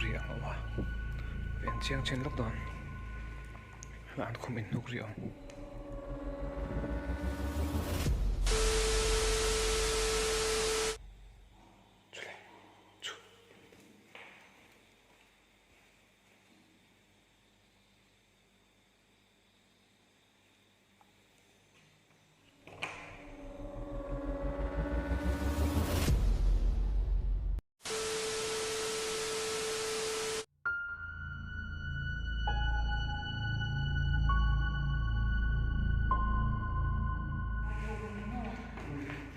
ri ang a awm a en chiang chin lawk dawn helaiah an khum inhnuk ri a awm.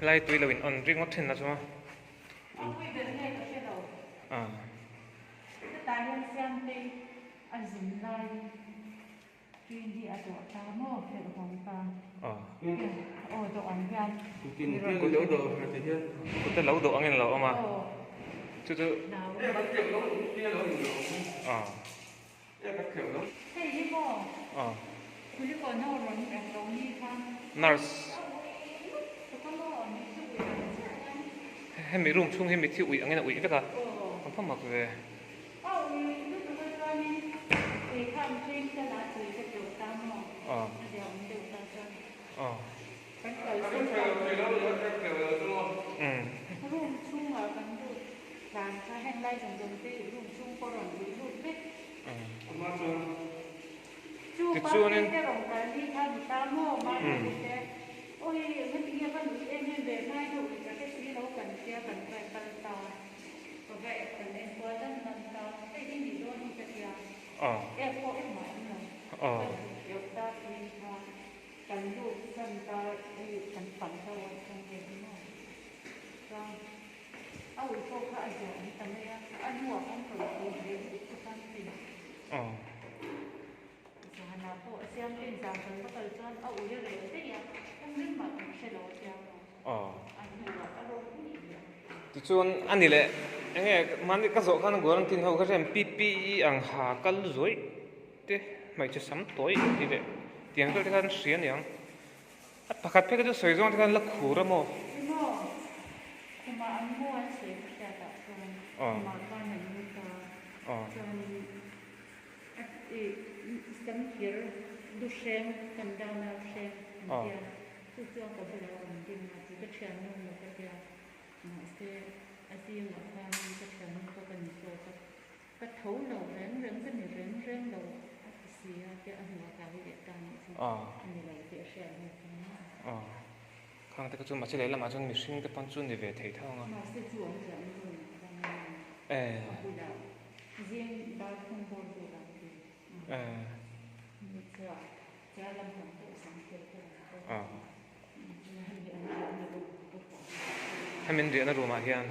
Helai tui lo in on ringawt thin la chuan a. Kut te lo dawh angin a lo awm a chu chu nurse hemi room chhung hi mithi uih angin a uih vek a a va mak ve. Tichuanin Tichuan a ni leh eng nge mahni ka zawh khan guarantine ho kha chuan PPE ang ha kal zuaih te hmeichhe sam tawi tih leh tiang vel te khan hria a niang a pakhat phei kha chu sawi zawng te khan la khur a maw. Chu chuan ka bulah rawn ding a, chu ka thiannu maw ka tia, mahse a zingah khanin ka thiannu kha ka ni zawk a, ka tho lo reng reng ka ni reng reng lo a ti si a, tia a hnuah ka hawi leh ta nih chu a ni lo tih a hriat hnu khan a. Khang te kha chu mahse lehlamah chuan mihring te pawn chu ni ve thei tho ang a. Mahse chu awm ziah an rawn khan a bulah zing dar thum bawr velah an ti. Ni chuan. Hemi an riahna room ah hian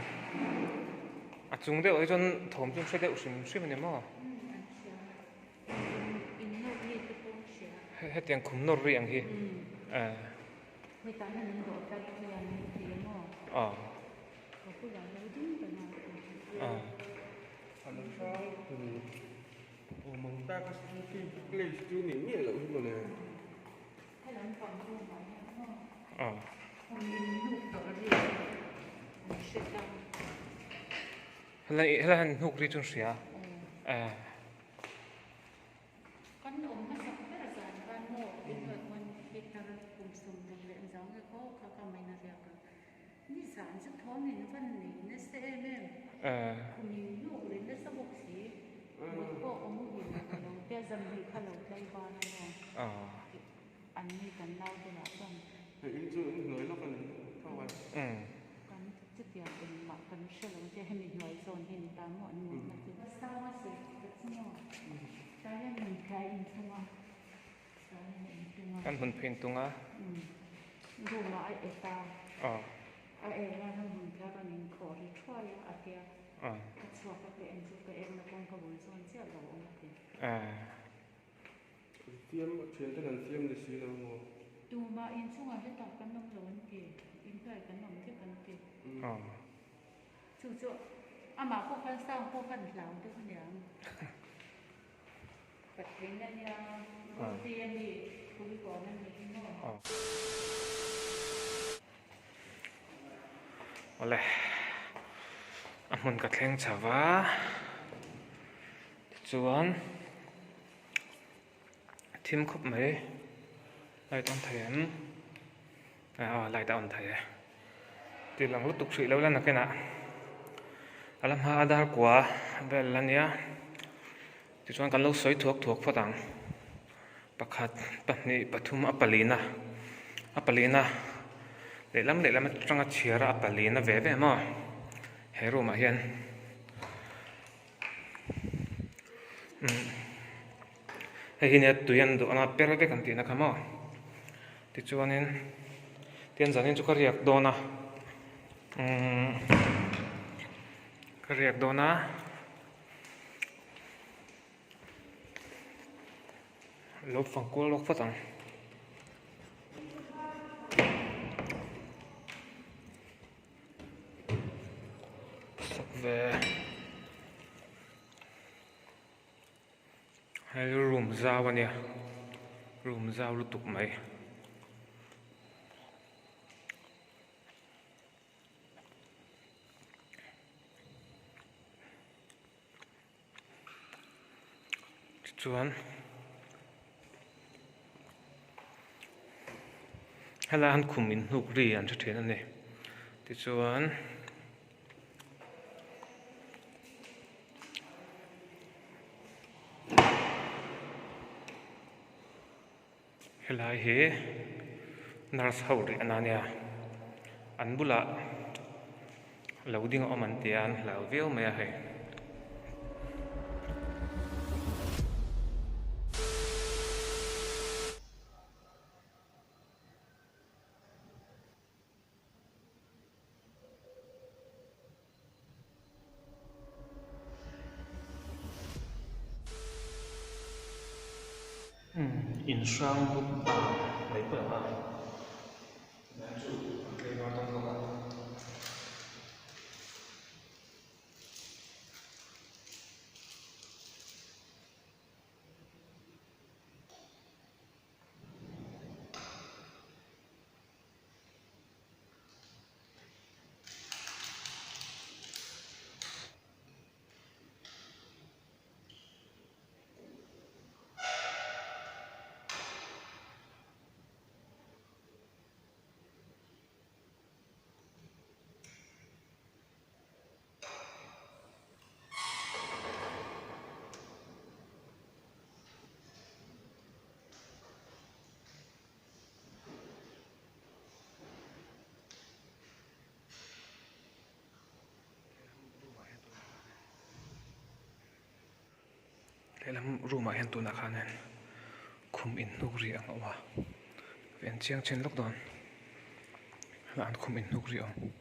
a chung deuh ah hi chuan thawm chu hre deuh hrim hrim a ni maw? Hetiang khum nawr ri ang hi aw. Helai helai hian hnuk ri chu an hria eh. Eh. Kan hmun phei tung a. Awle a hmun ka thleng chho va. Chuan thim khawp mai light on thei em aw light a on thei e tih lang lutuk hrih lo la nakinah a la hma a dar kua vel a nia tichuan kan lo sawi thuak thuak phawt ang pakhat pahnih pathum a palina a palina lehlam lehlam atanga chhiar a a palina ve ve maw he room ah hian. Hei hi nia tui an duh anga per vek an tihna kha maw tichuanin tian zanin chu ka riak dawn a umm ka riak dawn a lo fang kual lawk phawt ang. Sak ve hei room zau a nia room zau lutuk mai. Tichuan helai an khum in hnuk ri an hre thin a ni tichuan helai hi nurse ho rih ana nia an bulah lo ding a awm an ti a an hlau viau mai a hei. In hrang bawk a mai pawh ang a chu a tlem a dawn bawk a. Lehlam room ah hian tunah khanin khum inhnuk ri ang a awm a en chiang chin lawk dawn helaiah an khum inhnuk ri a awm.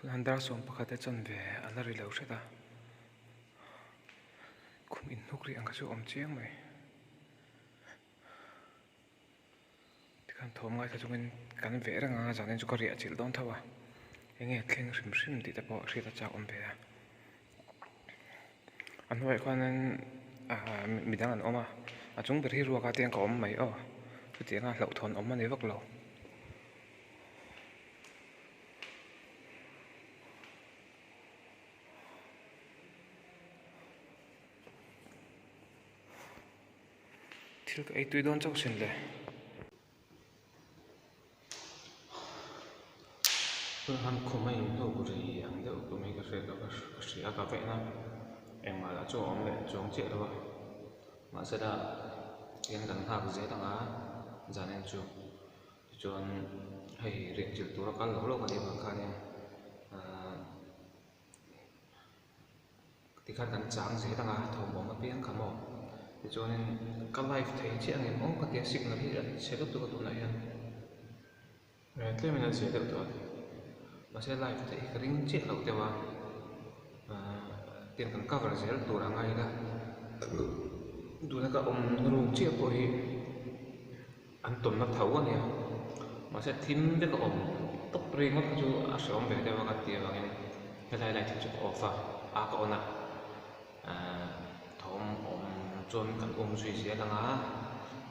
Tunah dar sawm pakhat te chuan ve a la ri lo hret a khum inhnuk rih ang kha chu a awm chiang mai. Tikhan thawm ngaithla chungin kan veh reng anga zanin chu ka riah chilh dawn tho a enge thleng hrim hrim tih te pawh hriat a chak awm ve a a hnuaiah khuanin ahh midang an awm a a chung ber hi ruak a tiang ka awm mai aw chutianga hlauhthawn awm a ni vak lo. Thil ka ei tui dawn chauh sin le. Han khum a inhnuk ri ang deuh tum hi ka hriat loh ka hria a ka veh na engmah lah chu a awm leh chuang chiah lo a mahse la tihian kan nghak zel ang a zanin chu tichuan hei riah chilh tura kal lo lo ka nih avang khanin ahh. Tikhan kan chang zel ang a, thawmawm apiang kha maw? Tichuanin ka live thei chiah ang em aw ka tia signal hi a chhe lutuk a tunah hian tlemin a zia deuh tawh a, mahse live theih hi ka ring chiah loh deuh a, ahh. Tiang kan cover zel tur a ngai ila tuna ka awm room chiah pawh hi an tawnna tho a nia mahse thim vek a awm tawp ringawt kha chu a hrehawm ve deuh a ka tih avangin helai light hi chu ka off a a ka on a ahh thawm awm chuan kan awm zui zel ang a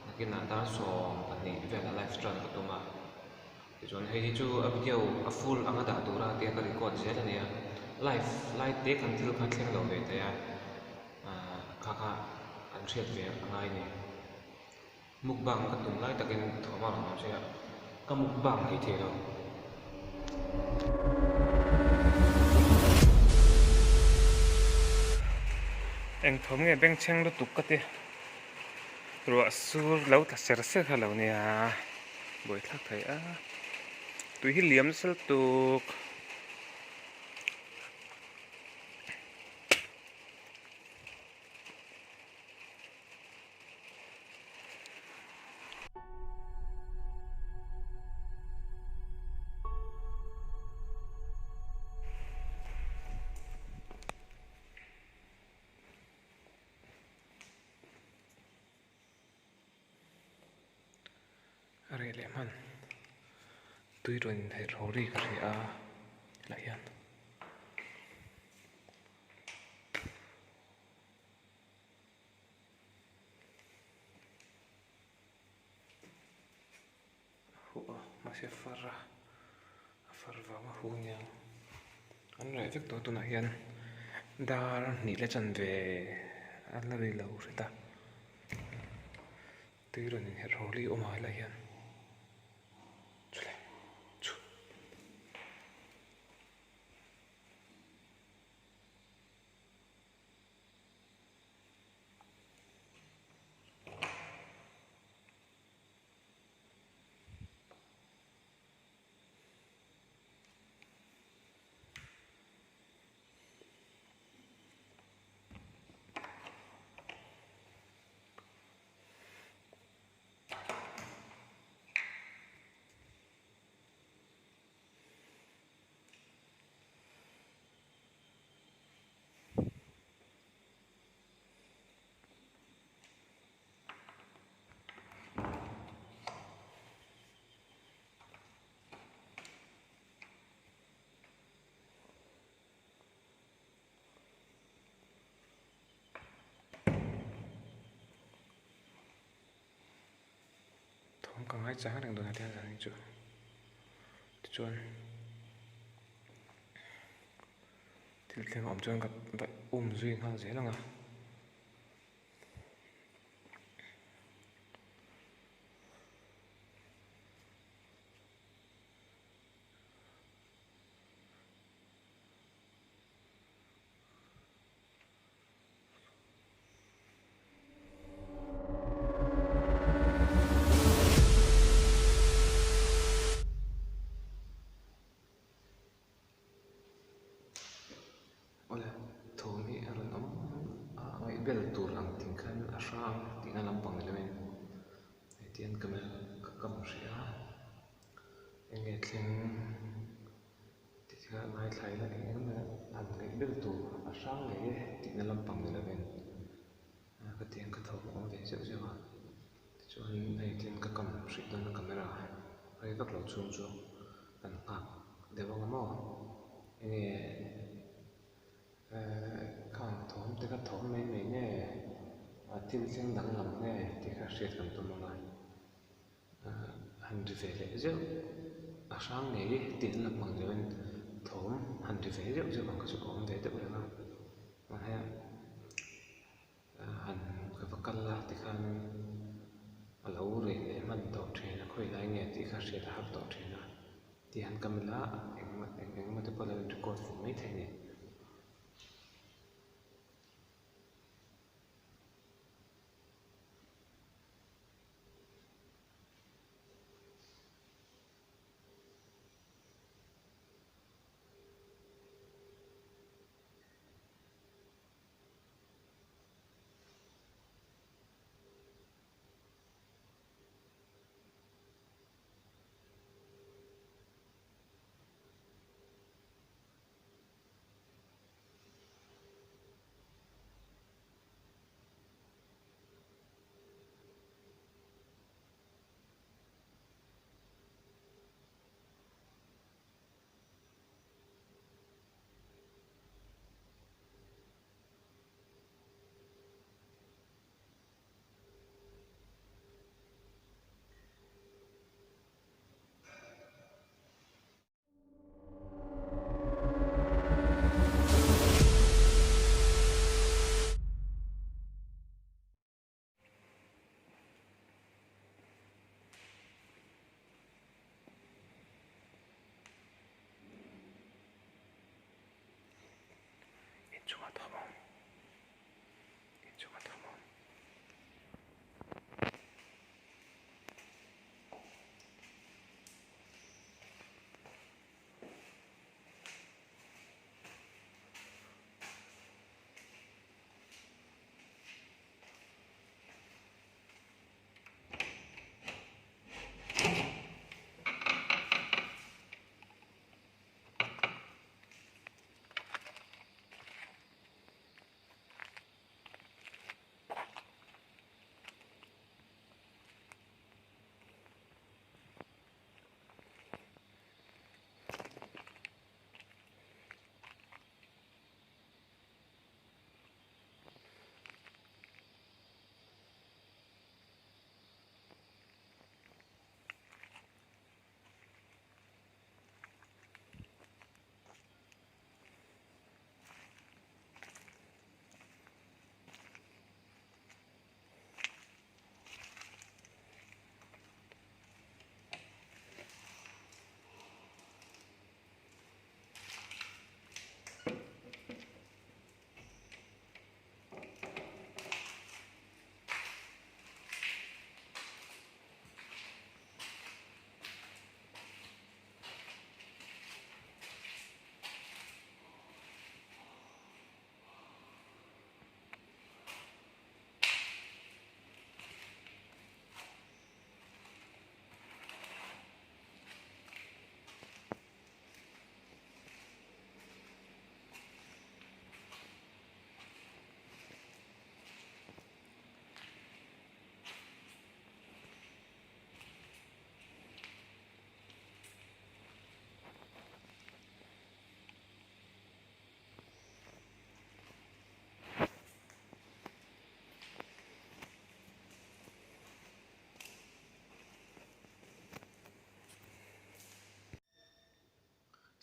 nakinah dar 12 velah live tran ka tum a. Tichuan hei hi chu a video a full anga dah tura tia ka record zel a nia, live lai te khan thil kha thleng lo ve thei a, ahh kha kha an hriat ve a ngai a ni. Mukbang ka tum lai takin thawm a rawn awm zui a, ka mukbang thei thei lo. Eng thawm nge bengchheng lutuk ka ti. Ruah sur lo tla ser ser kha lo nia buaithlak thei a tui hi liam nasa lutuk. A reh leh hman tui rawn inherh ro ri ka hria a helaiah hian. Huh a mahse far a a far vang a huh aniang an reh vek tawh tunah hian dar hnih la chanve a la ri lo hret a tui rawn inherh haw li awm ah helaiah hian chuleh chu. Thawm ka ngai chang reng dawn a tiang zan chu tichuan thil thleng a awm chuan ka va um zui nghal zel ang a. Awle thawm hi a rawn awm a ngaihbel tur ang tih khan a hrang tihna lampang ni lovin hetiang camera ka kam hrih a enge thleng tih kha ngaithla ila eng emaw han ngaihbel tur a hrang ngei e tihna lampang ni lovin ka tiang ka thawm a awm ve zeuh zeuh a tichuan hei tian ka kam hrih dawn a camera rei vak lo chhung chu kan nghak deuh ang maw enge ehh khang thawm te kha thawm mai mai nge a thil thleng danglam nge tih kha hriat kan tum ang a ehh han ri ve leh zeuh a hrang ngei tih an la hmang deuhin thawm han ri ve zeuh zeuh ang kha chu a awm ve deuh reng a mahse han ka va kal a tikhan a lo reh leh hman tawh thin a khawi lai nge tih kha hriat a har tawh thin a tih han kam ila engmah eng engemaw te pawh a lo in record fuh maithei a ni.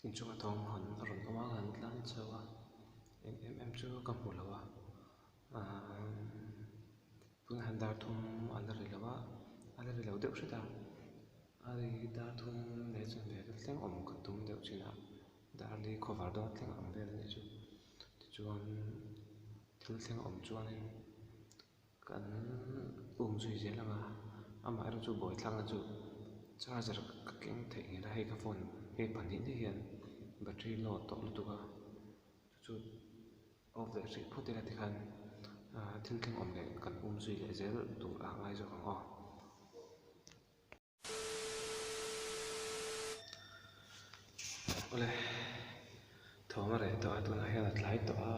Inchunga thawm hawn a rawn awm a han tlan chho a eng em em chu ka hmu lo a ahh tunah hian dar thum a la ri lo a a la ri lo deuh hret a a ri dar thum leh chanve vel thleng awm ka tum deuh chin a dar li khawvar dawn thleng ang vel a nih chu tichuan thil thleng a awm chuanin Kan um zui zel ang a, amaherawh chu buaithlakna chu charger ka keng theih ngei la hei ka phone hei pahnih daih hian battery low tawh lutuk a chu chu off leh hrih phawt ila tikhan ah thil thleng awm leh kan um zui leh zel tur a ngai zawk ang aw. Awle thawm a reh tawh a tunah hian a tlai tawh a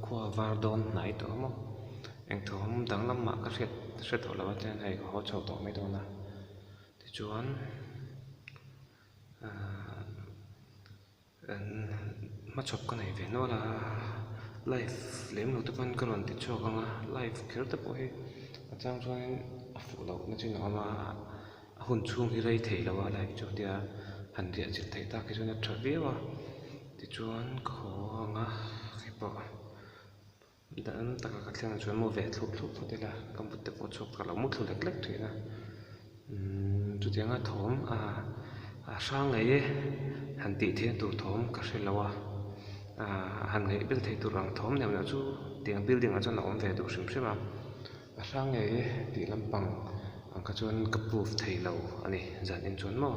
khua a var dawn hnai tawh a maw eng thawm danglam mah ka hriat hre tawh lo a chuan hei ka haw chho tawh mai dawn a tichuan ahh hmachhawp ka nei ve nual a live lem lo te pawn ka rawn ti chhuak ang a live kher te pawh hi a chang chuanin a fuh loh na chin a awm a a hun chhung hi rei thei lo a live chu tia han riah chilh theih tak hi chuan a tha viau a tichuan ka haw ang a keipawh dang taka ka thleng chuan mu ve thlup thlup phawt ila ka mut te pawh chhuak ka lo mu thlu lek lek thin a umm chutianga thawm ah a hrang ngei e han tih theihna tur thawm ka hre lo a ah han ngaih bel theih tur ang thawm neuh neuh chu tiang building ah chuan a awm ve duh hrim hrim a a hrang ngei e tih lampang ang kha chuan ka proof thei lo a ni zan en chuan maw.